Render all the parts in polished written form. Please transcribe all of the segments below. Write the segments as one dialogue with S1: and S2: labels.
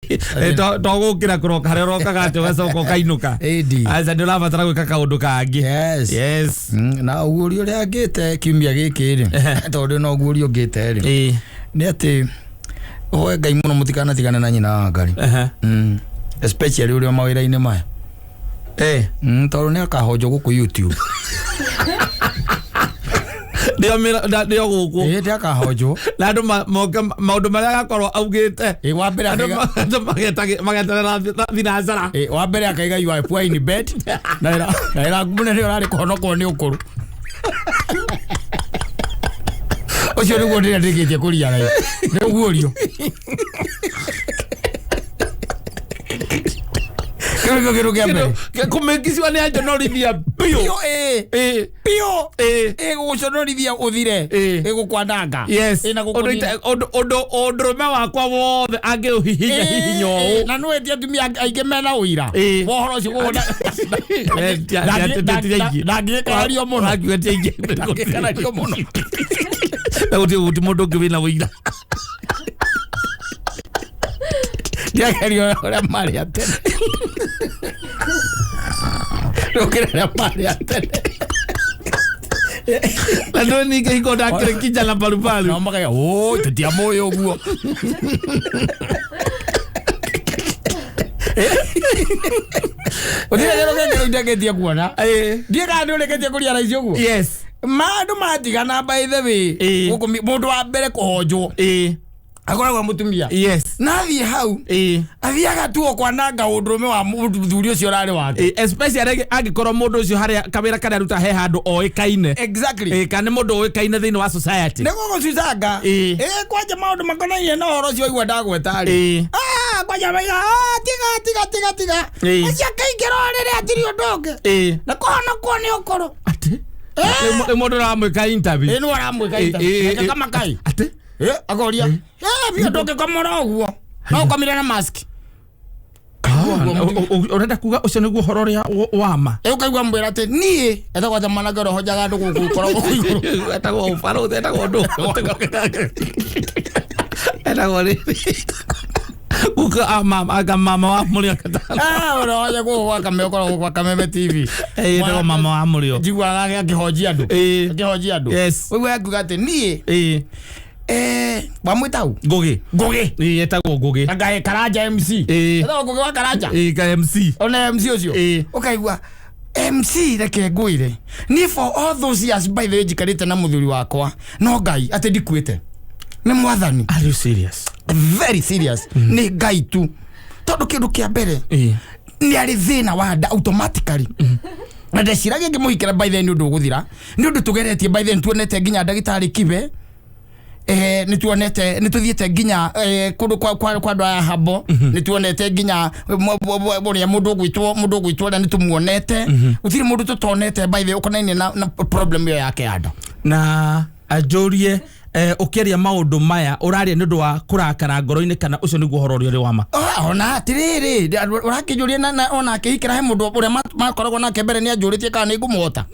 S1: To gũkĩra kũroka harĩa ũrokaga atĩ ũgacoka ũkainũka.
S2: Ĩndi.
S1: Aca, nĩ ũrabatara gwĩka kaũndũ kangĩ.
S2: Yes.
S1: Yes.
S2: Na ũguũrio ũrĩa ngĩte kiumia gĩkĩ rĩ, tondũ no ũguũrio ngĩte rĩ, nĩ atĩ hoe Ngai mũno mũtikanatigane na nyina wa Ngai. Especially ũrĩa mawĩra-inĩ maya. Tondũ nĩ akahonjwo gũkũ YouTube.
S1: Nĩo nĩo gũkũ.
S2: Ĩĩ, nĩ akahonjwo.
S1: Na andũ moke maũndũ marĩa agakorwo augĩte.
S2: Ĩĩ, wa mbere
S1: Andũ
S2: akaiga
S1: andũ mageterera thinacara.
S2: Ĩĩ, wa mbere akaiga, "You are poor in bed," na wĩra mũnene ũrarĩ kũhonokwo nĩ ũkũrũ. Ũcio nĩguo ndĩrĩa ndĩkĩtie kũria nayo nĩ ũguũrio. Kĩu nĩkĩo kĩndũ kĩa mbere.
S1: Kũmĩkicua nĩ anjonorithia biũ.
S2: Biũ, ĩĩ. Biũ. Ĩgũgũconorithia ũthire. Ĩgũkwananga. Ĩna
S1: Ũndũ
S2: gũkũnina.
S1: Ũndũ ũndũrũme wakwa wothe angĩũhihinya hihinya ũũ.
S2: Na nĩ wetie atumia aingĩ mena ũira wa ũhoro ũcio koguo ndangĩkarario mũno.
S1: Angiuga ti aingĩ.
S2: Ndangĩkarario mũno.
S1: Na gũtirĩ mũndũ ũngĩ wĩna ũira.
S2: Ndiagerio ũrĩa marĩ a tene, rũkĩra ũrĩa marĩ a tene.
S1: Na ndũ ningĩ hingo ndakĩrĩ kijana barubaru.
S2: Nao makaiga, "Ũ, tũtiamũĩ ũguo." Gũtirĩ kĩndũ kĩngĩ ndĩkĩtie kuona. Ndiĩ kana nĩ ũrĩkĩtie kũria raici ũguo.
S1: Yes.
S2: Mandũ matigana, by the way, gũkũ mũndũ wa mbere kũhonjwo akoragwo mũtumia. Na athiĩ hau, athiaga tu o kwananga ũndũrũme wa mũthuri ũcio ũrarĩ wake.
S1: Especially angĩkorwo mũndũ ũcio harĩa kawĩra karĩa aruta he handũ oĩkaine. Kana nĩ mũndũ ũĩkaine thĩinĩ wa society.
S2: Nĩ gũgũcucanga. Ĩ, kwanja maũndũ makonainie na ũhoro ũcio waigua ndagweta rĩ. Ah, kwanja maiga, "Ah, tiga, tiga, tiga, tiga." Ũcio akaingĩra o rĩrĩa atirĩ ũndũ ũngĩ. Na kũhonokwo nĩ ũkũrũ.
S1: Atĩ rĩu mũndũ ũramwĩka interview.
S2: Ĩ, nĩ aramwĩka
S1: Ĩ, ĩ.
S2: kamakai.
S1: Atĩ
S2: Akoria, "Ĩ, biũ ndũngĩkomora ũguo no ũkomire na mask."
S1: Ũrenda kuga ũcio nĩguo ũhoro ũrĩa wa ma?
S2: Ĩ, ũkaigua mwĩra atĩ niĩ etagwo ta mwanake ũrĩa ũhonjaga andũ gũkũ ũkoragwo gũkũ igũrũ.
S1: Etagwo ũbarũthi, etagwo ndũ, etagwo rĩrĩ guka, anga mama wa mũrĩo.
S2: Ah, ũrĩa ũhonja gũkũ gwa Kameme, ũkoragwo gwa Kameme TV.
S1: Etagwo mama wa mũrĩo.
S2: Njiguaga akĩhonjia andũ. Akĩhonjia andũ. Ũguo akiuga atĩ niĩ wamwĩta u?
S1: Ngũgĩ.
S2: Ngũgĩ.
S1: Etagwo Ngũgĩ.
S2: Anga Karanja MC. Etagwo Ngũgĩ wa Karanja.
S1: Ka MC.
S2: Ona MC ũcio. Ũkaigua MC, reke ngwĩre, niĩ for all those years, by the way, njikarĩte na mũthuri wakwa, no Ngai atĩ ndikuĩte nĩ Mwathani.
S1: Are you serious?
S2: Very serious. Nĩ Ngai tu, tondũ kĩndũ kĩa mbere nĩ arĩ thĩna wa nda automatically, na ndeciragia ngĩmũhikĩra, by the way, nĩ ũndũ ũgũthira, nĩ ũndũ tũgeretie, by the way, nĩtuonete nginya ndagĩtarĩ kibe, nĩ tuonete, nĩ tũthiĩte nginya kũndũ kwa andũ aya habo, nĩ tuonete nginya ũrĩa mũndũ ũgwĩtwo ũrĩa nĩ tũmuonete. Gũtirĩ mũndũ tũtonete, by the way, ũkonainie na problem ĩyo yake ya nda.
S1: Na anjũrie, ũkĩaria maũndũ maya, ũraria nĩ ũndũ wa kũrakara ngoro-inĩ kana ũcio nĩguo ũhoro ũrĩa ũrĩ wa ma?
S2: Ah, ona atirĩrĩ, ũrakĩnjũria ona akĩhikĩra he mũndũ ũrĩa makoragwo nake mbere nĩ anjũrĩtie kana nĩ ngũmũhota.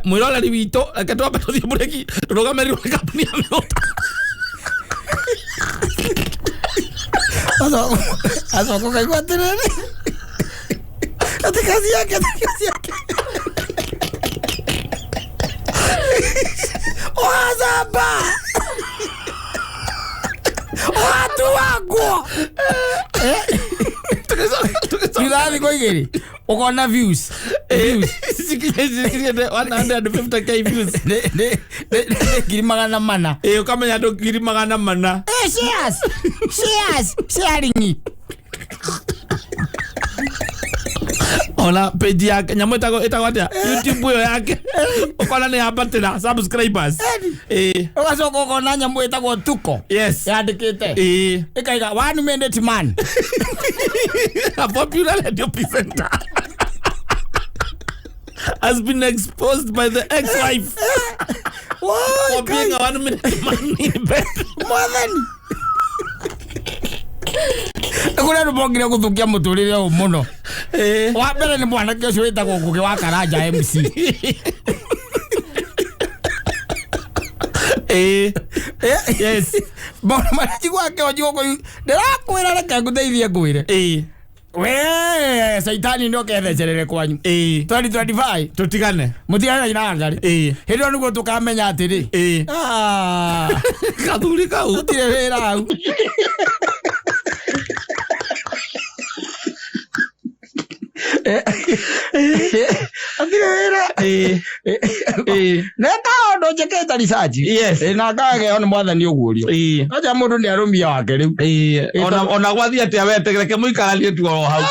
S1: Mwĩroreri witũ, reke twambe tũthiĩ mũrĩki tũrũgamĩrĩrwo nĩ kambuni ya mĩgũnda.
S2: Acoka ũkaigua atĩrĩrĩ, atĩ kazi yake, atĩ kazi yake ũhacamba ũhatuangwo thutha wa thikũ 2 ũkona views. Views.
S1: Cikinyĩte 150K views.
S2: Nĩ 400,000.
S1: Ĩ, ũkamenya andũ 400,000.
S2: Shares, shares, sharing.
S1: Ona page yake, nyamũ ĩtagwo atĩa, YouTube ĩyo yake, ũkona nĩ yambatĩra subscribers.
S2: Ũgacoka ũkona nyamũ ĩtagwo Tuko yandĩkĩte, ĩkaiga, "One minute man."
S1: A popular radio presenter has been exposed by the ex-wife for being a one minute man in bed.
S2: Mwathani, kũrĩ andũ mokire gũthũkia mũtũrĩre ũyũ mũno. Wa mbere nĩ mwanake ũcio wĩtagwo Ngũgĩ wa Karanja MC.
S1: Ĩĩ. Yes.
S2: Maũndũ marĩa njiguaga kĩonji gũkũ ndĩrakwĩra, reke ngũteithie ngwĩre.
S1: Ĩĩ.
S2: We caitani nĩ okethecerere kwanyu.
S1: Ĩĩ.
S2: 2025.
S1: Tũtigane.
S2: Mũtigane na ngari.
S1: Ĩĩ.
S2: Hĩndĩ ĩyo nĩguo tũkamenya atĩrĩ,
S1: Ĩĩ.
S2: "Ah,
S1: kathuri kau
S2: gũtirĩ wĩra hau." Hatirĩ wĩra.
S1: Ĩĩ. Ĩĩ.
S2: Neka ũndũ njĩkĩte research.
S1: Yes.
S2: Ĩ, na ngageo nĩ mwathani ũguũrio.
S1: Ĩĩ.
S2: Acha mũndũ nĩ arũmia wake rĩu.
S1: Ĩĩ. Ona gwathiĩ atĩa we reke mũikaranie tu oro hau.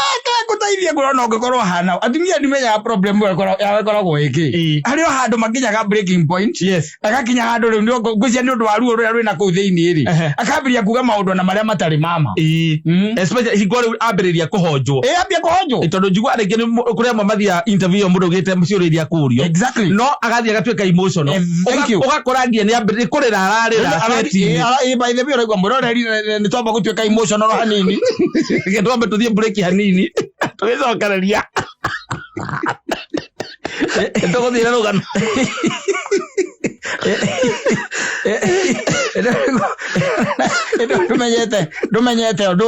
S2: Ngũteithie ngũrona ũngĩkorwo hana atumia ndimenyaga problem ĩyo yao ĩkoragwo ĩkĩ.
S1: Ĩĩ.
S2: Harĩ o handũ makinyaga breaking point.
S1: Yes.
S2: Agakinya handũ rĩu ngwĩciria nĩ ũndũ wa ruo rũrĩa rwĩna kũu thĩinĩ rĩ, akambĩrĩria kuga maũndũ ona marĩa matarĩ mama.
S1: Ĩĩ. Especially hingo rĩu ambĩrĩria kũhonjwo.
S2: Ĩ, ambia kũhonjwo.
S1: Ĩ, tondũ njigua rĩngĩ nĩ kũrĩ amwe mathiaga interview ĩyo mũndũ ũgĩte ciũria iria akũrio.
S2: Exactly.
S1: No agathiĩ agatuĩka emotional.
S2: Eh, thank you.
S1: Ũgakora nginya nĩ ambĩrĩria kũrĩra ararĩra set-inĩ.
S2: Ĩ, by the way, ũraigua mwĩroreri nĩ twamba gũtuĩka emotional hanini.
S1: Reke twambe tũthiĩ break hanini tũgĩcokereria tũgũthiĩ na rũgano.
S2: Ndũmenyete ũndũ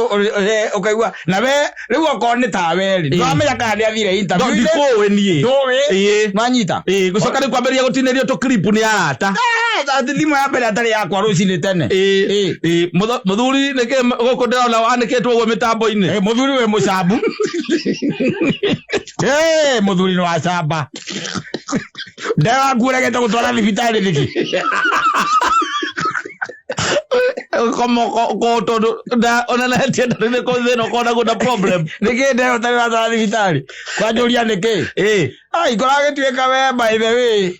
S2: ũkaigua na we rĩu okorwo nĩ tawe rĩ, ndũramenya kana nĩ athire
S1: No,
S2: interview.
S1: ndikũĩ niĩ.
S2: Ndũĩ.
S1: Ĩĩ.
S2: Nwanyita.
S1: Ĩĩ, gũcoka rĩu kwambĩrĩria gũtinĩrio tũclip nĩ arata.
S2: Atĩ thimũ ya mbere atarĩ yakwa rũcinĩ tene.
S1: Ĩĩ.
S2: Ĩĩ.
S1: Ĩĩ, mũthuri nĩkĩ gũkũ ndĩrona wanĩkĩtwo ũguo mĩtambo-inĩ?
S2: Ĩ, mũthuri wĩ mũcambu. Ĩ, mũthuri nĩ wacamba ndewaku ũregete gũtwara thibitarĩ nĩkĩ?
S1: Ko tondũ onenetie ndarĩ nĩ kũ thĩna ũkorwo naguo na problem.
S2: Nĩkĩ ndeo ũtarĩ watwara thibitarĩ kwanjũria nĩkĩ?
S1: Ĩĩ.
S2: Ai, koragĩtuĩka we, by the way,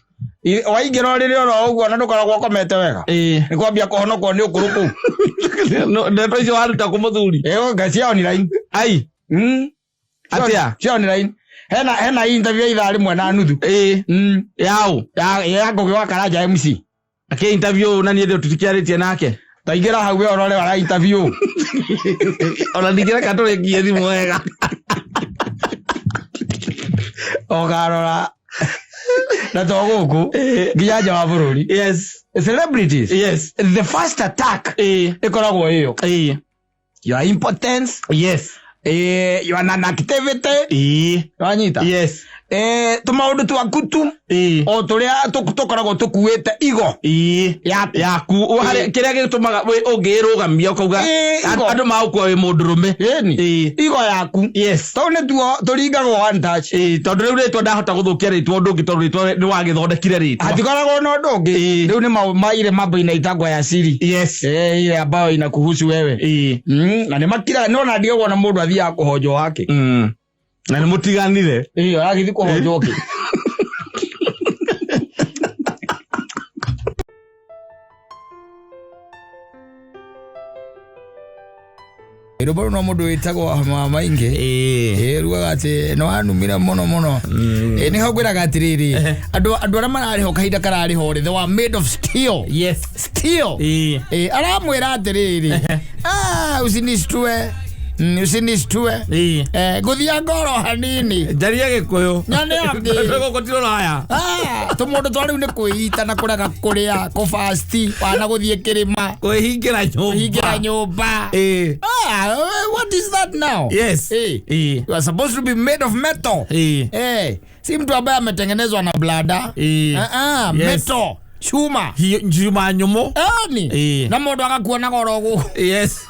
S2: waingĩra ũrĩrĩ oro ũguo na ndũkoragwo ũkomete wega.
S1: Ĩĩ.
S2: Nĩ kwambia kũhonokwo nĩ ũkũrũ kũu.
S1: No, ndeto icio waruta kũ mũthuri?
S2: Ĩyo nga cia online.
S1: Ai. Atĩa?
S2: Cia online. Hena interview ya ithaa rĩmwe na nuthu.
S1: Ĩĩ. Yaũ?
S2: Ya Ngũgĩ wa Karanja MC.
S1: Akĩ interview na niĩ ndĩ tũtikĩarĩtie nake.
S2: Taingĩra hau we ũrore wara interview.
S1: Ona ndingĩreka tũrĩkie thimũ wega.
S2: Ũkarora na to gũkũ nginya nja wa bũrũri.
S1: Yes.
S2: Celebrities.
S1: Yes.
S2: The first attack
S1: Ĩĩ.
S2: ĩkoragwo ĩyo.
S1: Ĩĩ.
S2: Your impotence,
S1: Yes.
S2: your non-activity.
S1: Ĩĩ.
S2: Wanyita?
S1: Yes.
S2: Tũmaũndũ twaku tu
S1: Ĩĩ.
S2: o tũrĩa tũkoragwo tũkuĩte igo
S1: Ĩĩ.
S2: yaku.
S1: Yaku kĩrĩa gĩtũmaga ũngĩrũgamia ũkauga
S2: Ĩĩ, igo.
S1: andũ magũkua wĩ mũndũrũme.
S2: Ĩni.
S1: Ĩĩ.
S2: Igo yaku.
S1: Yes.
S2: Tũu nĩtuo tũringagwo one touch.
S1: Ĩĩ, tondũ rĩu rĩtwa ndahota gũthũkia rĩtwa ũndũ ũngĩ tondũ rĩtwa nĩ wagĩthondekire rĩtwa.
S2: Hatikoragwo na ũndũ ũngĩ.
S1: Ĩĩ.
S2: Rĩu nĩ maire mambo inaitagwo ya siri.
S1: Yes.
S2: Ile ambayo inakuhusu wewe.
S1: Ĩĩ.
S2: Na nĩ makira nĩ ona ndigagwo na mũndũ athiaga kũhonjwo wake.
S1: Na nĩ mũtiganire.
S2: Ĩĩ, aragĩthiĩ kũhonjwo kĩ? Rwĩmbo rũu no mũndũ wĩtagwo Mama Ingĩ.
S1: Ĩĩ.
S2: Ĩ, rugaga atĩ nĩ wanumire mũno mũno. Ĩ, nĩho ngwĩraga atĩrĩrĩ, andũ arĩa mararĩho kahinda kararĩho rĩ, they were made of steel.
S1: Yes.
S2: Steel.
S1: Ĩĩ.
S2: Ĩ, aramwĩra atĩrĩrĩ, "Ah, usinishtue. Usinishtue.
S1: Ĩĩ.
S2: Ngũthianga ngoro hanini."
S1: Njaria gĩkũyũ.
S2: Nyone atĩ.
S1: Gũkũ ti rũraya.
S2: Ah, tũmũndũ twa rĩu nĩ kwĩita na kũrega kũrĩa kũbasti wana gũthiĩ kĩrĩma
S1: Kwĩhingĩra nyũmba.
S2: kũhingĩra nyũmba.
S1: Ĩĩ.
S2: Ah, what is that now?
S1: Yes.
S2: Eh.
S1: Ĩĩ.
S2: You are supposed to be made of metal.
S1: Ĩĩ.
S2: Si mtu ambaye ametengenezwa na blada.
S1: Ĩĩ.
S2: Ah, ah,
S1: Yes.
S2: metal chuma.
S1: Njuma nyũmũ.
S2: Ani.
S1: Ĩĩ.
S2: Na mũndũ agakuona goro gũkũ.
S1: Yes.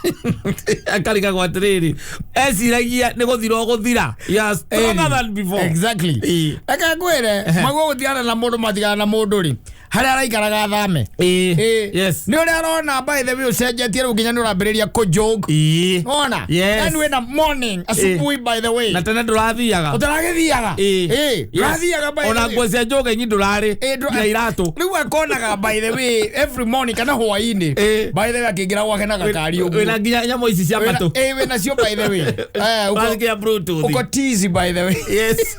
S1: Akarigagwo atĩrĩrĩ eciragia nĩ gũthira ũgũthira. You are stronger than before.
S2: Exactly.
S1: Ĩĩ.
S2: Reke ngwĩre, maguo gũtigana na mũndũ matigana na mũndũ rĩ, harĩa araikaraga athame.
S1: Ĩĩ.
S2: Ĩĩ.
S1: Yes.
S2: Nĩ ũrĩa arona by the way ũcenjetie rĩu nginya nĩ ũrambĩrĩria kũjog.
S1: Ĩĩ.
S2: Ona?
S1: Yes.
S2: Yani wĩna morning, asubuhi by the way.
S1: Na tene ndũrathiaga.
S2: Ũtaragĩthiaga.
S1: Ĩĩ.
S2: Ĩĩ.
S1: Yes.
S2: Ndũrathiaga by the
S1: Ona
S2: way.
S1: nguo cia njogenyi ndũrarĩ.
S2: Ĩĩ,
S1: Na iratũ.
S2: Rĩu akonaga by the way every morning kana hwaĩ-inĩ.
S1: Ĩĩ.
S2: By the way akĩingĩra gwake na gakari ũguo.
S1: Wĩna nginya nyamũ ici cia matũ.
S2: Ĩĩ, wĩna cio by the way.
S1: Ũrathikia Bluetooth.
S2: Uko tizi by the way.
S1: Yes.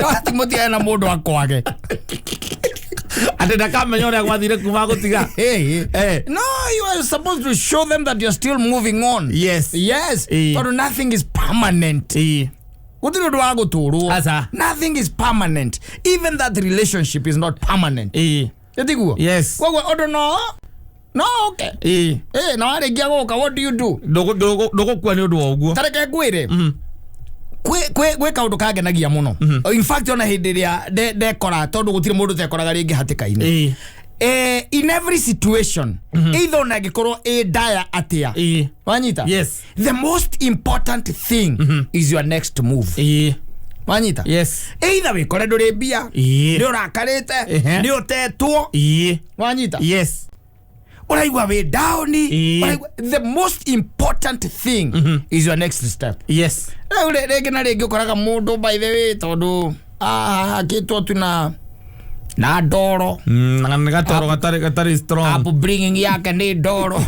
S2: No ti mũtigane na mũndũ akwage.
S1: Atĩ ndakamenya ũrĩa gwathire kuma gũtiga.
S2: Hey,
S1: Eh.
S2: No, you are supposed to show them that you're still moving on.
S1: Yes.
S2: Yes.
S1: Ĩĩ.
S2: Tondũ nothing is permanent.
S1: Ĩĩ.
S2: Gũtirĩ ũndũ wa gũtũrwo.
S1: Aca.
S2: Nothing is permanent. Even that relationship is not permanent.
S1: Ĩĩ.
S2: Ĩtiguo?
S1: Yes.
S2: Koguo ũndũ no oke.
S1: Ĩĩ.
S2: Ĩ, na warĩkia gũka, what do you do?
S1: Ndũgũkua nĩ ũndũ wa ũguo.
S2: Tareke ngwĩre, kwĩ kaũndũ kangenagia mũno. In fact, ona hĩndĩ ĩrĩa ndekora, tondũ gũtirĩ mũndũ ũtekoraga rĩngĩ hatĩka-inĩ. In every situation, either ona ĩngĩkorwo ĩ ndaya atĩa, wanyita?
S1: Yes.
S2: The most important thing is your next move. Wanyita?
S1: Yes.
S2: Either wĩkore ndũrĩ mbia, nĩ ũrakarĩte, nĩ ũtetwo, wanyita?
S1: Yes.
S2: Ũraigua wĩ down, the most important thing is your next step. Rĩu rĩngĩ na rĩngĩ ũkoraga mũndũ, by the way, tondũ akĩtwo tu na ndoro.
S1: Na nĩ gatoro gatarĩ strong.
S2: Upbringing yake nĩ ndoro.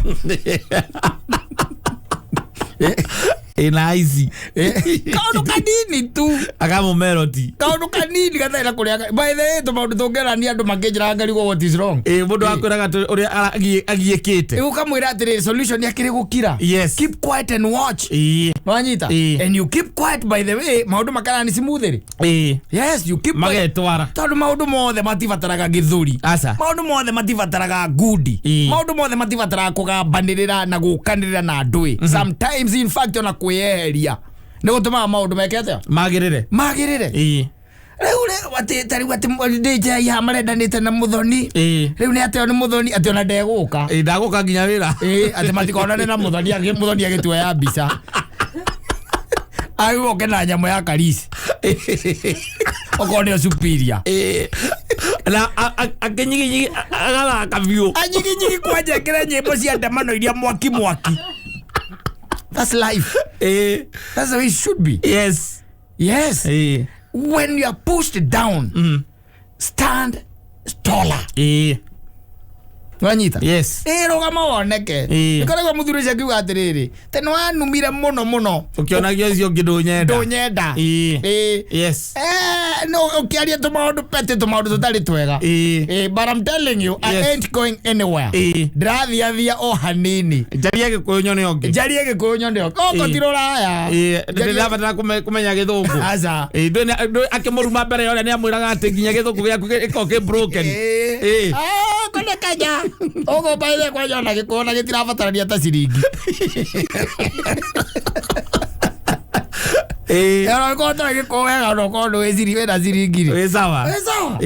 S1: Ĩna ici.
S2: Kaũndũ kanini tu.
S1: Akamũmeroti.
S2: Kaũndũ kanini gatarĩ na kũrĩa, by the way, tũmaũndũ tũngĩrania andũ makĩnjĩraga ngarigwo what is wrong.
S1: Ĩ, mũndũ akwĩraga atĩ ũrĩa agiĩkĩte.
S2: Ũkamwĩra atĩrĩrĩ, solution yakĩrĩ gũkira. Keep quiet and watch. Wanyita? And you keep quiet, by the way, maũndũ makarani smoothly. Yes, you keep quiet.
S1: Magetwara.
S2: Tondũ maũndũ mothe matibataraga gĩthũri.
S1: Aca.
S2: Maũndũ mothe matibataraga ngundi. Maũndũ mothe matibataraga kũgambanĩrĩra na gũkanĩrĩra na ndũĩ. Sometimes, in fact, ona kwĩyeheria nĩ gũtũmaga maũndũ meke atĩa?
S1: Magĩrĩre.
S2: Magĩrĩre. Rĩu rĩ atĩ ta rĩu atĩ ndĩ haha marendanĩte na mũthoni. Rĩu nĩ atĩ nĩ mũthoni atĩ ona ndegũka.
S1: Ĩ, ndagũka nginya wĩra.
S2: Ĩ, atĩ matikonane na mũthoni, mũthoni agĩtuoya mbica agĩgoke na nyamũ ya karisi okorwo nĩyo superior.
S1: Ĩ. Na akĩnyiginyigi agathaka biũ.
S2: Anyiginyigi kwanja ekĩre nyĩmbo cia ndemano iria mwaki mwaki. That's life. That's the way it should be. Yes. When you are pushed down, stand taller. Wanyita?
S1: Yes.
S2: Ĩ, rũgama woneke. Nĩkoragwo mũthuri ũcio akiuga atĩrĩrĩ, tene wanumire mũno mũno.
S1: Ũkĩonagia ũcio ũngĩ ndũnyenda.
S2: Ndũnyenda. Ĩ. No ũkĩaria tũmaũndũ petty, tũmaũndũ tũtarĩ twega. But I'm telling you, I ain't going anywhere. Ndĩrathiathia o hanini.
S1: Njarie gĩkũyũ nyone ũngĩ.
S2: Njarie gĩkũyũ nyone gũkũ ti rũraya.
S1: Ndĩrabatara kũmenya gĩthũngũ.
S2: Aca.
S1: Ĩ, akĩmũruma mbere ya ũrĩa nĩamwĩraga atĩ nginya gĩthũngũ gĩaku gĩkoragwo kĩ broken.
S2: Ah, kone kanya ũguo baithe kwanja ona gĩkũyũ na gĩtirabatarania ta ciringi. Ona ũkorwo ũtoĩ gĩkũyũ wega, ona ũkorwo ndũĩ wĩna ciringi rĩ.
S1: Wĩ sawa.
S2: Wĩ sawa.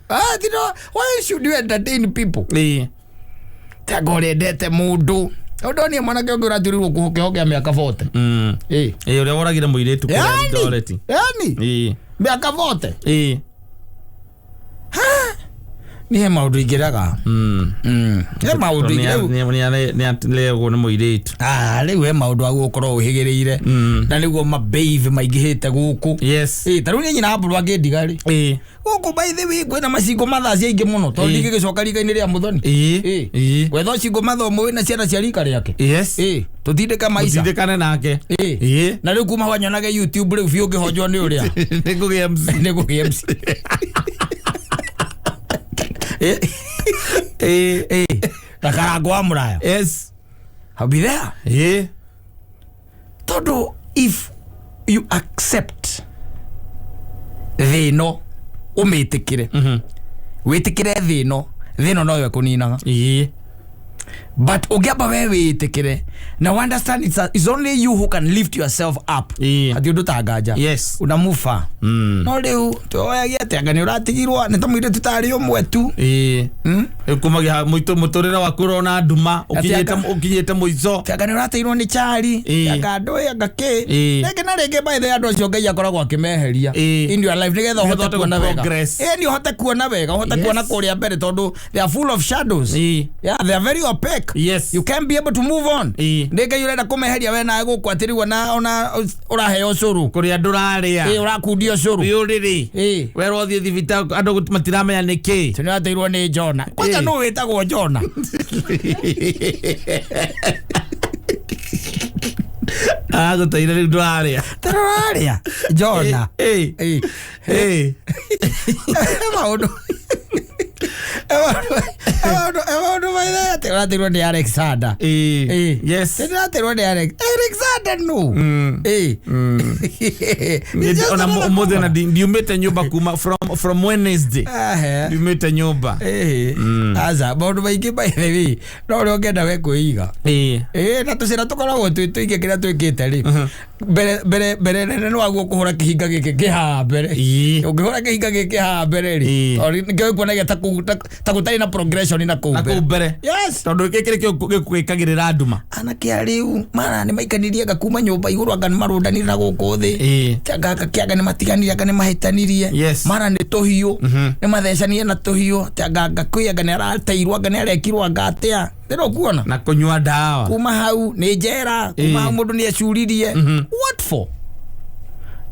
S2: Ah, tino, why should you entertain people? Tanga ũrendete mũndũ. Ũndũ mwanake ũngĩ ũratuĩrĩirwo kũhokehokea mĩaka 40.
S1: Ĩ, ũrĩa woragire mũirĩtu kũrĩa Eldoret.
S2: Yani mĩaka 40. Nĩ he maũndũ ingĩraga. He maũndũ ingĩ.
S1: Nĩ nĩ mũirĩtu.
S2: Ah, rĩu he maũndũ agũkorwo ũhĩgĩrĩire. Na nĩguo mabeive maingĩhĩte gũkũ. Ĩ, ta rĩu niĩ nyina Aburu angĩndiga rĩ. Gũkũ by the way kwĩna macingo mathaa ciaingĩ mũno tondũ ndingĩgĩcoka rika-inĩ rĩa mũthoni. Gwetha ũcingo mathaa ũmwe wĩna ciana cia rika rĩake. Tũtindĩke maica.
S1: Mũtindĩkane nake.
S2: Na rĩu kuma wanyonage YouTube rĩu biũ ngĩhonjwo nĩ ũrĩa.
S1: Nĩ kũgĩa MC.
S2: Nĩ kũgĩa MC. Na karango wa mũraya. I'll be there. Tondũ if you accept thĩ ĩno, ũmĩtĩkĩre, wĩtĩkĩre thĩ ĩno, thĩ ĩno noyo ĩkũninaga. But ũngĩamba we wĩtĩkĩre na understand it's only you who can lift yourself up. Ati ũndũ ta nganja. Unamufa. No rĩu twoyagia atĩ anga nĩ ũratigirwo nĩ ta mũirĩtu tarĩ ũmwe tu.
S1: Rĩu kumagia mũtũrĩre waku ũrona nduma ũkinyĩte mũico.
S2: Anga nĩ ũrateirwo nĩ chari. Anga ndũĩ anga kĩ. Rĩngĩ na rĩngĩ, by the way, andũ acio Ngai akoragwo akĩmeheria in your life nĩgetha ũhote
S1: ũhote
S2: kuona wega.
S1: progress.
S2: Nĩ ũhote kuona wega, ũhote kuona kũrĩa mbere tondũ they are full of shadows. Yeah, they are very opaque. You can't be able to move on. Nĩ Ngai ũrenda kũmeheria we nawe gũkũ atĩ rĩu ona ũraheo ũcũrũ.
S1: Kũrĩa ndũrarĩa.
S2: Ũrakundia ũcũrũ.
S1: Wĩ ũrĩrĩ. Werwo ũthiĩ thibitarĩ andũ matiramenya nĩ kĩ.
S2: Nĩ ũrateirwo nĩ Jona. Kwanja nũ wĩtagwo Jona?
S1: Agũteire rĩu ndũrarĩa.
S2: Ndũrarĩa. Jona. Maũndũ. Maũndũ maithe atĩ ũrateirwo nĩ Alexander. Ndĩrateirwo nĩ Alex. Alexander. don't know. Eh. It's just
S1: Ona
S2: another
S1: umuthi
S2: cover.
S1: na ndiumite nyumba kuma from Wednesday.
S2: Ahe.
S1: Ndiumite nyumba.
S2: Eh. Aca maũndũ maingĩ by the way no ũrĩa ũngĩenda we kwĩiga.
S1: Ĩĩ.
S2: Ĩĩ na tũcĩra tũkoragwo twĩ tũingĩ kĩrĩa twĩkĩte rĩ mbere mbere mbere nene nĩ waguo kũhũra kĩhinga gĩkĩ kĩ haha mbere.
S1: Ĩĩ.
S2: Ũngĩhũra kĩhinga gĩkĩ haha mbere rĩ,
S1: Ĩĩ.
S2: tondũ nĩkĩo kuonagia ta kũu- ta gũtarĩ na progression na kũu
S1: Na kũu
S2: mbere.
S1: mbere.
S2: Yes.
S1: Tondũ gĩkĩ nĩkĩo gĩkwĩkagĩrĩra nduma.
S2: Anake a rĩu mara nĩ maikanirie anga kuma nyũmba igũrũ, anga nĩ marũndanire na gũkũ thĩ.
S1: Ĩĩ.
S2: Anga kĩanga nĩ matiganire, anga nĩ mahĩtanirie.
S1: Yes.
S2: Mara nĩ tũhiũ, nĩ mathecanire na tũhiũ, atĩ anga kwĩ anga nĩ arateirwo, anga nĩ arekirwo, anga atĩa ndĩro kuona.
S1: Na kũnyua ndawa.
S2: Kuma hau nĩ njera, kuma
S1: Ĩĩ.
S2: hau mũndũ nĩ ecuririe. What for?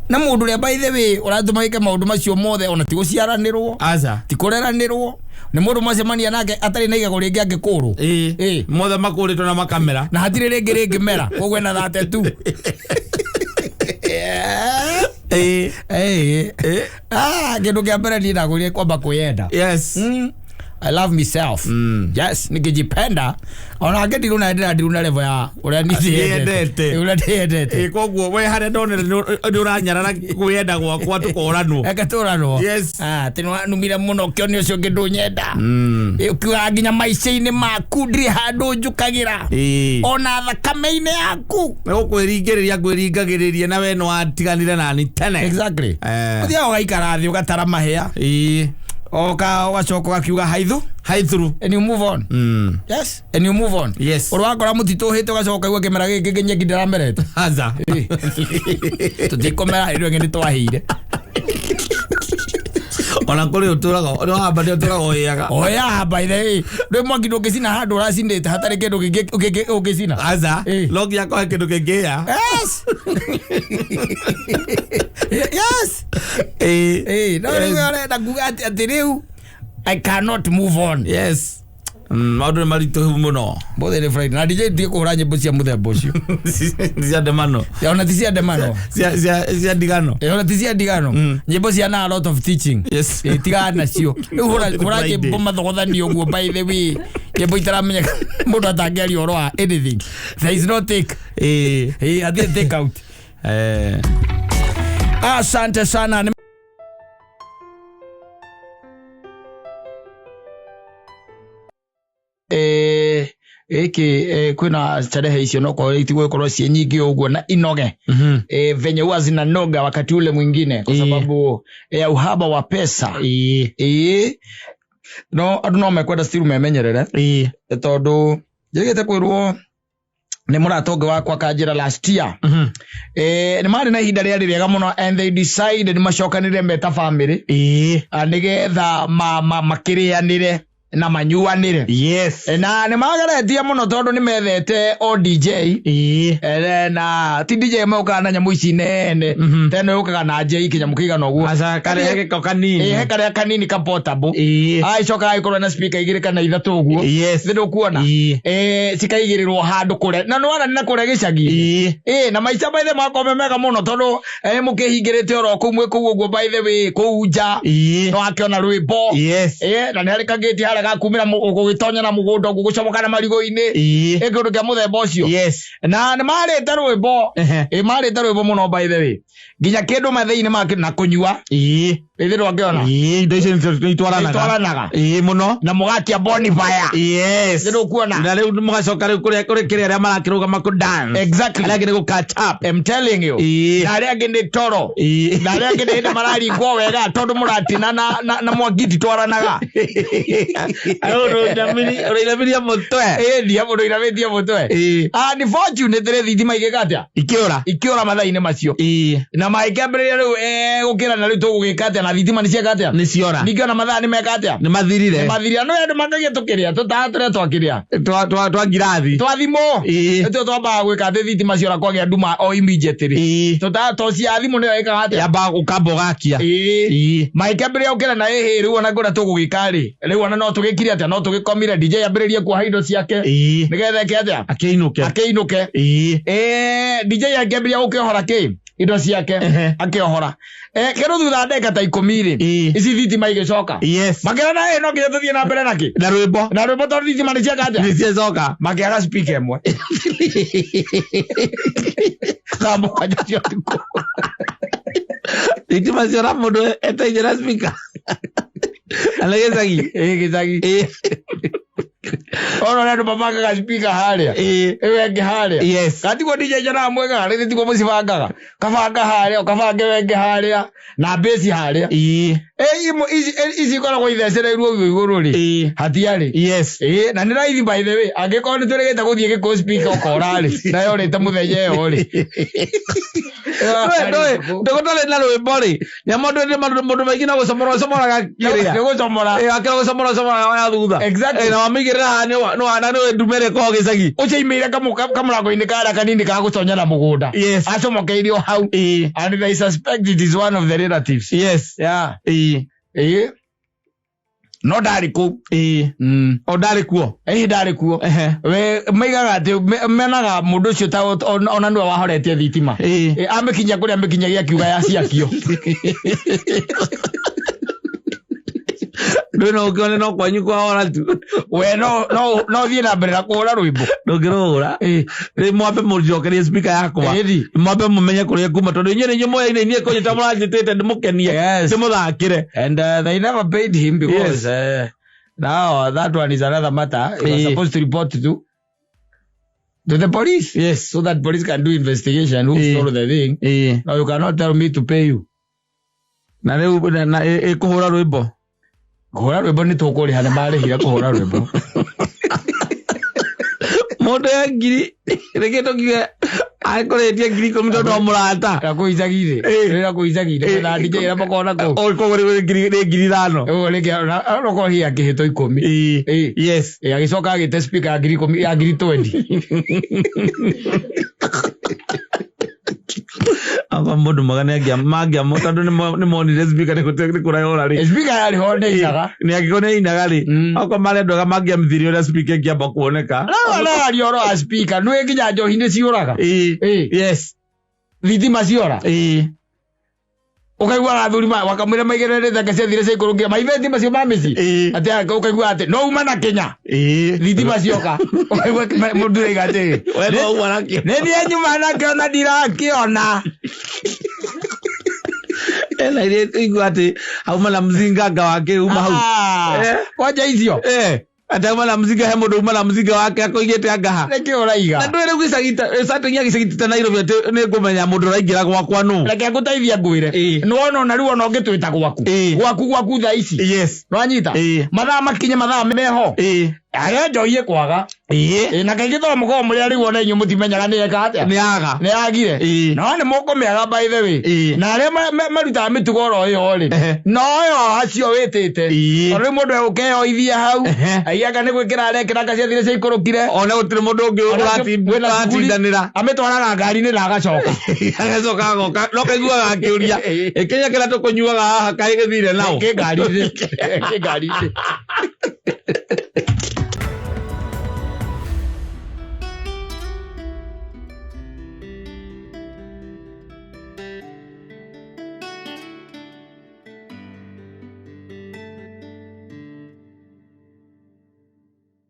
S2: Na mũndũ ũrĩa by the way ũratũma wĩke maũndũ macio mothe ona ti gũciaranĩrwo,
S1: Aca.
S2: ti kũreranĩrwo, nĩ mũndũ mwacemania nake atarĩ na igego rĩngĩ angĩkũrwo.
S1: Ĩĩ.
S2: Ĩĩ.
S1: Mothe makũrĩtwo na makamera.
S2: Na hatirĩ rĩngĩ rĩngĩmera, koguo ena thate tu.
S1: Ĩĩ.
S2: Ĩĩ. Ah, kĩndũ kĩa mbere niĩ ndagũrire kwamba kwĩyenda.
S1: Yes.
S2: I love myself. Yes, nikijipenda ona angĩ ndiruna ndĩra level ya ũrĩa niĩ
S1: Ndĩyendete.
S2: ũrĩa ndĩyendete.
S1: Ĩĩ, koguo we harĩa ndonere nĩ ũranyarara kwĩyenda gwakwa tũkoranwo.
S2: Reke tũranwo.
S1: Yes.
S2: Ah, atĩ nĩwanumire mũno ũkĩona ũcio ũngĩ ndũnyenda. Ĩ, ũkiugaga nginya maica-inĩ maku ndirĩ handũ njũkagĩra.
S1: Ĩĩ.
S2: Ona thakame-inĩ yaku.
S1: Nĩ gũkwĩringĩrĩria ngwĩringagĩrĩria na we nĩ watiganire nani tene.
S2: Exactly.
S1: Eh.
S2: Ũthiaga ũgaikara thĩ ũgatara mahĩa.
S1: Ĩĩ.
S2: Oka ũgacoka ũgakiuga haithu
S1: Haithuru.
S2: and you move on. Yes, and you move on.
S1: Yes.
S2: Ũrĩa wakora mũtitũ ũhĩte ũgacoka ũkaigua kĩmera gĩkĩ kĩngĩ nyeki ndĩramerete.
S1: Aca.
S2: Tũtikũmera hĩndĩ ĩyo ĩngĩ nĩtwahĩire.
S1: Ona kũrĩ ũtũraga nĩ wahamba nĩ ũtũraga ũhĩaga.
S2: Oya by the way, rĩ mwaki ndũngĩcina handũ ũracinĩte hatarĩ kĩndũ kĩngĩ ũngĩcina.
S1: Aca.
S2: Ĩĩ.
S1: No nginya kũhe kĩndũ kĩngĩhĩa.
S2: Yes. Yes.
S1: Ĩĩ.
S2: Ĩĩ, no rĩu ũrenda kuga atĩ rĩu I cannot move on.
S1: Yes. Maũndũ nĩ maritũhu mũno.
S2: Mothe nĩ Friday. Na DJ ndige kũhũra nyĩmbo cia mũthemba ũcio.
S1: Cia ndemano.
S2: Ona ti cia ndemano.
S1: Cia ndigano.
S2: Ĩ, ona ti cia ndigano. Nyĩmbo cia na a lot of teaching.
S1: Yes.
S2: Ĩ, tigana nacio. Rĩu hũra hũra
S1: Friday.
S2: nyĩmbo mathogothanio ũguo by the way. Nyĩmbo itaramenya mũndũ atangĩaria ũhoro wa anything. There is no take.
S1: Ĩĩ.
S2: Ĩ, hatirĩ take out.
S1: Eh.
S2: Asante sana. Ĩkĩ kwĩna starehe icio no korwo itigũgĩkorwo ciĩ nyingĩ ũguo na inoge venye huwa zinanoga wakati ule mwingine kwa
S1: Ĩĩ.
S2: sababu ya uhaba wa pesa.
S1: Ĩĩ.
S2: Ĩĩ, no andũ no mekwenda still memenyerere.
S1: Ĩĩ.
S2: Tondũ njĩgĩte kwĩrwo nĩ mũrata ũngĩ wakwa kanjĩra last year, nĩ marĩ na ihinda rĩarĩ rĩega mũno and they decided macokanĩre meta family.
S1: Ĩĩ.
S2: Nĩgetha makĩrĩanĩre na manyuanĩre.
S1: Yes.
S2: Na nĩ mageretie mũno tondũ nĩ methete o DJ.
S1: Ĩĩ.
S2: Na ti DJ mokaga na nyamũ ici nene, teno yũkaga na njei kĩnyamũ kĩigana ũguo.
S1: Aca karehe gĩko kanini.
S2: Ĩ, he karĩa kanini ka portable.
S1: Ĩĩ.
S2: Agĩcoka agĩkorwo na speaker igĩrĩ kana ithatũ ũguo.
S1: Yes.
S2: Thĩ ndũkuona.
S1: Ĩĩ.
S2: Cikaigĩrĩrwo handũ kũrĩa na nĩwona nĩ na kũrĩa gĩcagi.
S1: Ĩĩ.
S2: Ĩ, na maica maithe makwa me mega mũno tondũ mũkĩhingĩrĩte oro kũu mwĩ kũu ũguo by the way kũu nja.
S1: Ĩĩ.
S2: No akĩona rwĩmbo.
S1: Yes.
S2: Ĩ, na nĩ harĩ kangĩti harĩa gakumĩra gũgĩtonya na mũgũnda ũguo gũcomoka na marigũ-inĩ.
S1: Ĩĩ.
S2: Ĩ, kĩndũ kĩa mũthemba ũcio.
S1: Yes.
S2: Na nĩ marĩte rwĩmbo.
S1: Ehe.
S2: Ĩ, marĩte rwĩmbo mũno by the way nginya kĩndũ mathĩinĩ make na kũnyua.
S1: Ĩĩ.
S2: Ĩthĩ ndwakĩona.
S1: Ĩĩ, indo icio nĩ itwaranaga.
S2: Itwaranaga.
S1: Ĩĩ mũno.
S2: Na mũgakia bonfire.
S1: Yes.
S2: Thĩ ndũkuona.
S1: Na rĩu mũgacoka rĩu kũrĩa kũrĩ kĩrĩa arĩa marakĩrũgama kũ dance.
S2: Exactly.
S1: Arĩa angĩ nĩ gũ catch up.
S2: I'm telling you.
S1: Ĩĩ.
S2: Na arĩa angĩ nĩ toro.
S1: Ĩĩ.
S2: Na arĩa angĩ nĩ hĩndĩ mararingwo wega tondũ mũratina na mwaki titwaranaga.
S1: Ũrainamiria mũtwe.
S2: Ĩ, ndia mũndũ inamĩtie mũtwe.
S1: Ĩĩ.
S2: Unfortunately thitima igĩka atĩa?
S1: Ikĩũra.
S2: Ikĩũra mathaa-inĩ macio.
S1: Ĩĩ.
S2: Na magĩkĩambĩrĩria rĩu gũkĩra na rĩu tũgũgĩka atĩa na thitima nĩ cieka atĩa?
S1: Nĩ ciora.
S2: Ningĩ ona mathaa nĩ meka atĩa?
S1: Nĩ mathirire.
S2: Mathiria no andũ makagia tũkĩrĩa tũtaa tũrĩa twakĩrĩa.
S1: Twa ngirathi.
S2: Twa thimũ.
S1: Ĩĩ.
S2: Nĩtuo twambaga gwĩka atĩ thitima ciora kwagĩa nduma o immediately.
S1: Ĩĩ.
S2: Tũtaa toci ya thimũ nĩyo ĩkaga atĩa?
S1: Yambaga gũkamba ũgakia.
S2: Ĩĩ.
S1: Ĩĩ.
S2: Magĩkĩambĩrĩria gũkĩra na ĩhĩ rĩu ona ngũra tũgũgĩka rĩ rĩu ona no tũgĩkire atĩa no tũgĩkomire DJ ambĩrĩrie kuoha indo ciake
S1: Ĩĩ.
S2: nĩgetha eke atĩa?
S1: Akĩinũke.
S2: Akĩinũke.
S1: Ĩĩ.
S2: DJ akĩambĩrĩria gũkĩohora kĩ indo ciake.
S1: Ehe.
S2: Akĩohora kĩndũ thutha wa ndagĩka ta 10 rĩ,
S1: Ĩĩ.
S2: ici thitima igĩcoka.
S1: Yes.
S2: Makĩona ĩ no nginya tũthiĩ na mbere nakĩ
S1: Na rwĩmbo.
S2: na rwĩmbo tondũ thitima nĩ cieka atĩa?
S1: Nĩ ciacoka.
S2: Makĩaga speaker ĩmwe. Thaa 7 cia ũtukũ.
S1: Thitima ciora mũndũ eteire na speaker. Na nĩ gĩcagi.
S2: Ĩ gĩcagi. Ona ũrĩa andũ mabangaga speaker harĩa.
S1: Ĩ.
S2: Ĩyo ĩngĩ harĩa.
S1: Yes.
S2: Katiguo DJ Jonaha mwegaga rĩthĩ tiguo mũcibangaga. Kabanga harĩa, ũkabange wengĩ harĩa, na mbĩci harĩa.
S1: Ĩ.
S2: Ĩ imwe ici ici ikoragwo ithecereirwo ũguo igũrũ rĩ.
S1: Ĩ.
S2: Hatiarĩ.
S1: Yes.
S2: Ĩ na nĩ raithi by the way, angĩkorwo nĩ twĩrĩgĩte gũthiĩ gĩkũyũ speaker ũkora rĩ, na yorĩte mũthenya ĩyo rĩ.
S1: Ndũgũtarĩ na rwĩmbo rĩ nyamũ andũ maingĩ no gũcomora ũcomoraga kĩrĩa
S2: Nĩ gũcomora.
S1: Akĩra gũcomora ũcomoraga waya thutha.
S2: Exactly.
S1: Na wamĩigĩrĩra haha nĩ nĩ ndume ĩrĩa ĩkoragwo gĩcagi.
S2: Ũcio aimĩire kamũrango-inĩ karĩa kanini ka gũconya na mũgũnda.
S1: Yes.
S2: Acomokeirio hau.
S1: Ĩ.
S2: And they suspect it is one of the relatives.
S1: Yes.
S2: Yeah.
S1: Ĩ.
S2: Ĩ. No ndarĩ kũu.
S1: Ĩ. O ndarĩ kuo.
S2: Ĩ ndarĩ kuo.
S1: Ehe.
S2: We maigaga atĩ menaga mũndũ ũcio ta ona nĩwe wahoretie thitima.
S1: Ĩ.
S2: Ĩ, amĩkinyia kũrĩa amĩkinyagia akiuga yaciakio.
S1: Ndũĩ no ũkĩone no kwanyu kwahora tu.
S2: We no no no thiĩ na mbere na kũhũra rwĩmbo.
S1: Ndũngĩrũhũra. Rĩ mwambe mũnjokerie speaker yakwa.
S2: Ĩthi.
S1: Mwambe mũmenye kũrĩa kuma tondũ inyuĩ nĩ inyuĩ moyaine inyuĩ kũnyita mũranjĩtĩte ndĩmũkenie.
S2: Yes.
S1: Ndĩmũthakĩre.
S2: And they never paid him because
S1: Yes.
S2: now that one is another matter. He was
S1: Eh.
S2: supposed to report to the police.
S1: Yes.
S2: So that police can do investigation who
S1: Eh.
S2: stole the thing.
S1: Ĩ.
S2: Now you cannot tell me to pay you.
S1: Na rĩu na ĩkũhũra rwĩmbo.
S2: Kũhũra rwĩmbo nĩ tũkũrĩha nĩ marĩhire kũhũra rwĩmbo.
S1: Mũndũ ya ngiri rĩngĩ tũkiuge akũrĩtie 10,000 tondũ wa mũrata.
S2: Na kũu icagi-inĩ.
S1: Eh.
S2: Rĩrĩa kũu icagi-inĩ kwĩna DJ ĩrĩa makoragwo na kũu.
S1: Ũkorwo nĩ 5,000.
S2: Ũguo rĩngĩ onokorwo hihi akĩhĩtwo 10.
S1: Ĩ.
S2: Ĩ.
S1: Yes.
S2: Ĩ, agĩcoka agĩte speaker ya 10,000 ya 20,000.
S1: Aba mũndũ mwega nĩ mangĩamũ tondũ nĩ monire speaker nĩ kũrayora rĩ.
S2: Speaker yarĩ ho nĩ inaga.
S1: Nĩ angĩkorwo nĩ inaga rĩ.
S2: Mm.
S1: Okorwo marĩ andũ ega mangĩamithirie ũrĩa speaker ĩngĩamba kuoneka.
S2: Araria ũhoro wa speaker nĩ nginya njohi nĩ ciũraga.
S1: Ĩ.
S2: Ĩ.
S1: Yes.
S2: Thitima ciora.
S1: Ĩ.
S2: Ũkaigua athuri wakamwĩra maigĩrĩre thenge ciathire ciaikũrũkire maibeti macio ma mĩciĩ.
S1: Ĩ.
S2: Atĩ ũkaigua atĩ no uma na Kenya
S1: Ĩ.
S2: thitima cioka. Ũkaigua mũndũ arauga atĩrĩ.
S1: We no uma nakĩo.
S2: Nĩ niĩ nyuma nakĩo na ndirakĩona.
S1: Ena iria igua atĩ auma na mzinga anga wake uma hau.
S2: Ah, Kwanja icio.
S1: Atĩ auma na mzinga he mũndũ uma na mzinga wake akũigĩte anga ha.
S2: Nĩkĩ ũraiga?
S1: Na ndũĩ rĩu gĩcagi ta certain ya gĩcagi ta Nairobi atĩ nĩ ngũmenya mũndũ ũraingĩra gwakwa nũ.
S2: Reke ngũteithie ngwĩre.
S1: Ĩ.
S2: Nĩwona ona rĩu ona ũngĩtwĩta gwaku.
S1: Ĩ.
S2: Gwaku gwaku thaa ici.
S1: Yes.
S2: Nĩwanyita?
S1: Ĩ.
S2: Mathaa makinye mathaa meho.
S1: Ĩ.
S2: Arĩa njohi ĩkwaga.
S1: Ĩ.
S2: Ĩ, na kaingĩ tondũ mũkoragwo mũrĩ arĩu ona inyuĩ mũtimenyaga nĩ eka atĩa.
S1: Nĩ aga.
S2: Nĩ agire.
S1: Ĩ.
S2: No nĩ mũkũmĩaga by the way.
S1: Ĩ.
S2: Na arĩa marutaga mĩtugo oro ĩyo rĩ.
S1: Ehe.
S2: No ĩyo acio wĩtĩte.
S1: Ĩ.
S2: Tondũ rĩu mũndũ egũkeyoithia hau.
S1: Ehe.
S2: Aiga nĩ gwĩkĩra arekĩra anga ciathire ciaikũrũkire.
S1: Ona gũtirĩ mũndũ ũngĩ
S2: Ona kwĩna cuguri.
S1: ũratindanĩra.
S2: Amĩtwaraga ngari-inĩ na agacoka.
S1: Agacoka agoka no kaiguaga akĩũria ĩkĩnya kĩrĩa tũkũnyuaga haha kaĩ gĩthire nao.
S2: Kĩ ngari-inĩ. Kĩ ngari-inĩ.